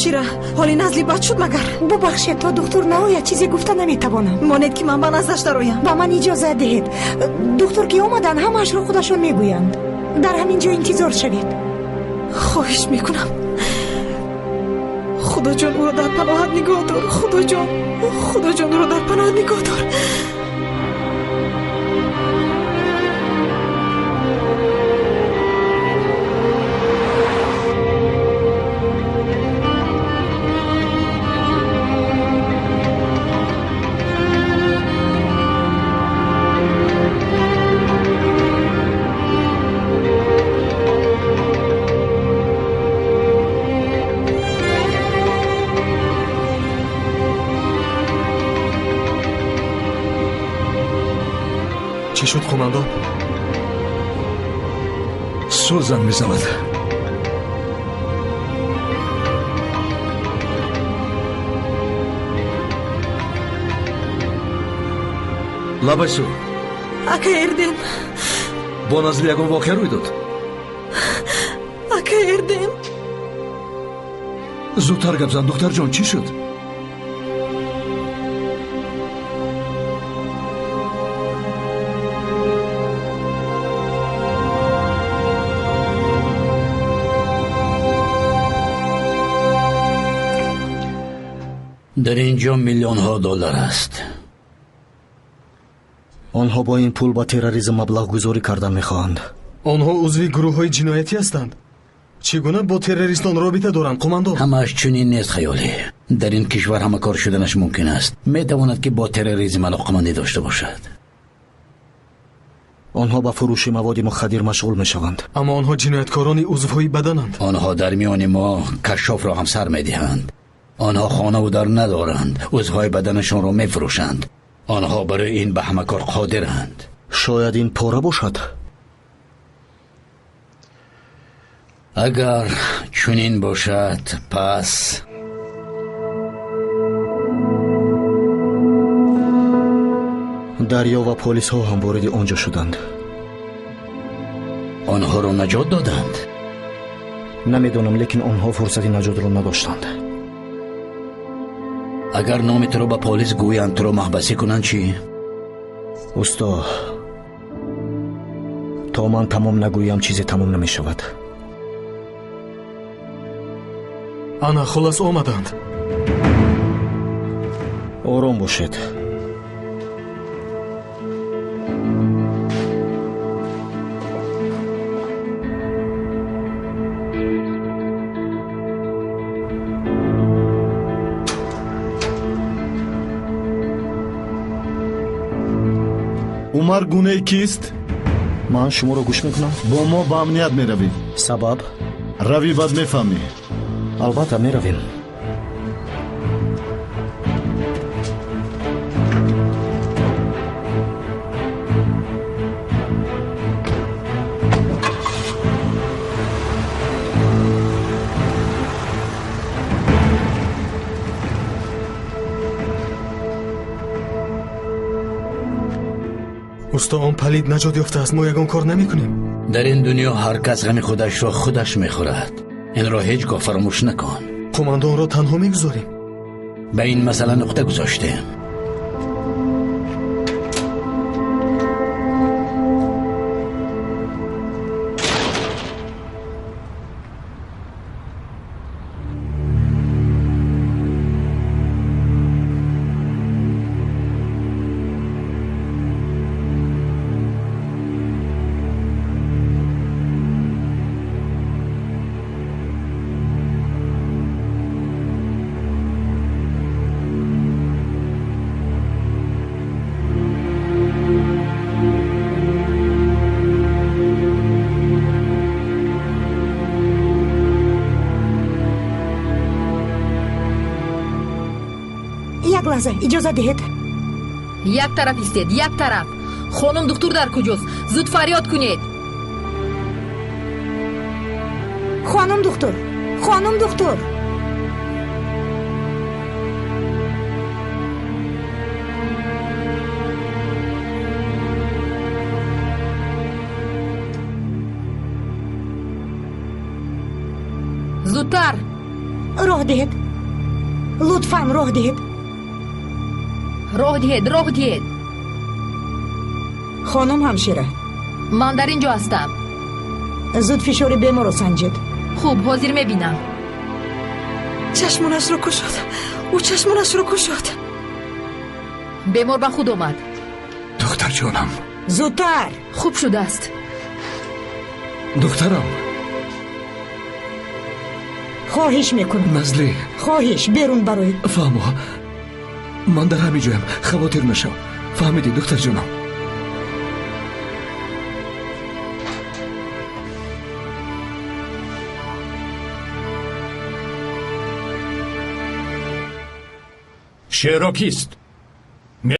Ҳамшира, ҳоли Назли бад шуд магар? Бубахшед, то духтур наояд чизе гуфта наметавонам. Монед ки ман ба наздаш дароям. Ба ман иҷозат диҳед. Духтур ки омаданд, ҳамаашро худашон мегӯянд. Дар ҳамин ҷо интизор шавед. Хоҳиш мекунам. Худоҷон, ӯро дар паноҳат нигоҳ дор. Худоҷон, Худоҷон, ӯро дар паноҳат нигоҳ дор. Чӣ шуд, қумандон? Сӯзан мезанад. Лабайсу. Ака Эрдем. Бо Назли ягон воқеа рӯй дод? Ака Эрдем. Зудтар гап зан, духтарҷон, чӣ шуд? Дар ин ҷо миллионҳо доллар аст. Онҳо бо ин пул ба терроризм маблағгузорӣ кардан мехоҳанд. Онҳо узви гурӯҳҳои ҷиноятӣ ҳастанд. Чӣ гуна бо террористон робита доранд, қумандон? Ҳамааш чунин нест, хаёлӣ. Дар ин кишвар ҳама кор шуданаш мумкин аст. Метавонад ки бо терроризм алоқамандӣ дошта бошад. Онҳо ба фурӯши маводи мухаддир машғул мешаванд. Аммо онҳо ҷинояткорони узвҳои бадананд. Онҳо дар миёни мо кашшофро ҳам сар медиҳанд. Онҳо хонаву дар надоранд, узвҳои баданашонро мефурӯшанд. Онҳо барои ин ба ҳама кор қодиранд. Шояд ин пора бошад. Агар чунин бошад, пас дарё ва полисҳо ҳам вориди он ҷо шуданд. Онҳоро наҷот доданд? Намедонам, лекин онҳо фурсати наҷотро надоштанд. Агар номи туро ба полис гӯянд, туро маҳбасӣ кунанд чӣ? Усто, то ман тамом нагӯям, чизе тамом намешавад. Ана, хулас омаданд. Ором бошед. Умар Гуней кист? Ман шуморо гӯш мекунам. Бо мо ба амният меравӣ. Сабаб? Равӣ, баъд мефаҳмӣ. Албатта меравем. Усто, он палид наҷот ёфтааст, мо ягон кор намекунем. Дар ин дунё ҳар кас ғами худашро худаш мехӯрад. Инро ҳеҷ гоҳ фаромӯш накун. Қумандонро танҳо мегузорем. Ба ин масъала нуқта гузоштем. Як лаҳза иҷозат диҳед. Як тараф истед, як тараф. Хонум духтур дар куҷост? Зуд фарёд кунед. Хонум духтур, хонум духтур. Зудтар. Роҳ диҳед, лутфан роҳ диҳед. Роҳ диҳед, роҳ диҳед. Хонум ҳамшира, ман дар ин ҷо ҳастам. Зуд фишори беморро санҷед. Хуб, ҳозир мебинам. Чашмонашро кушод, ӯ чашмонашро кушод. Бемор ба худ омад. Духтарҷонам. Зудтар. Хуб шудааст. Духтарам. Хоҳиш мекунам. Назлӣ. Хоҳиш, берун бароед. Фаҳмо, ман дар ҳамин ҷоям, хавотир нашав. Фаҳмидӣ, духтарҷонам? Шеро кист?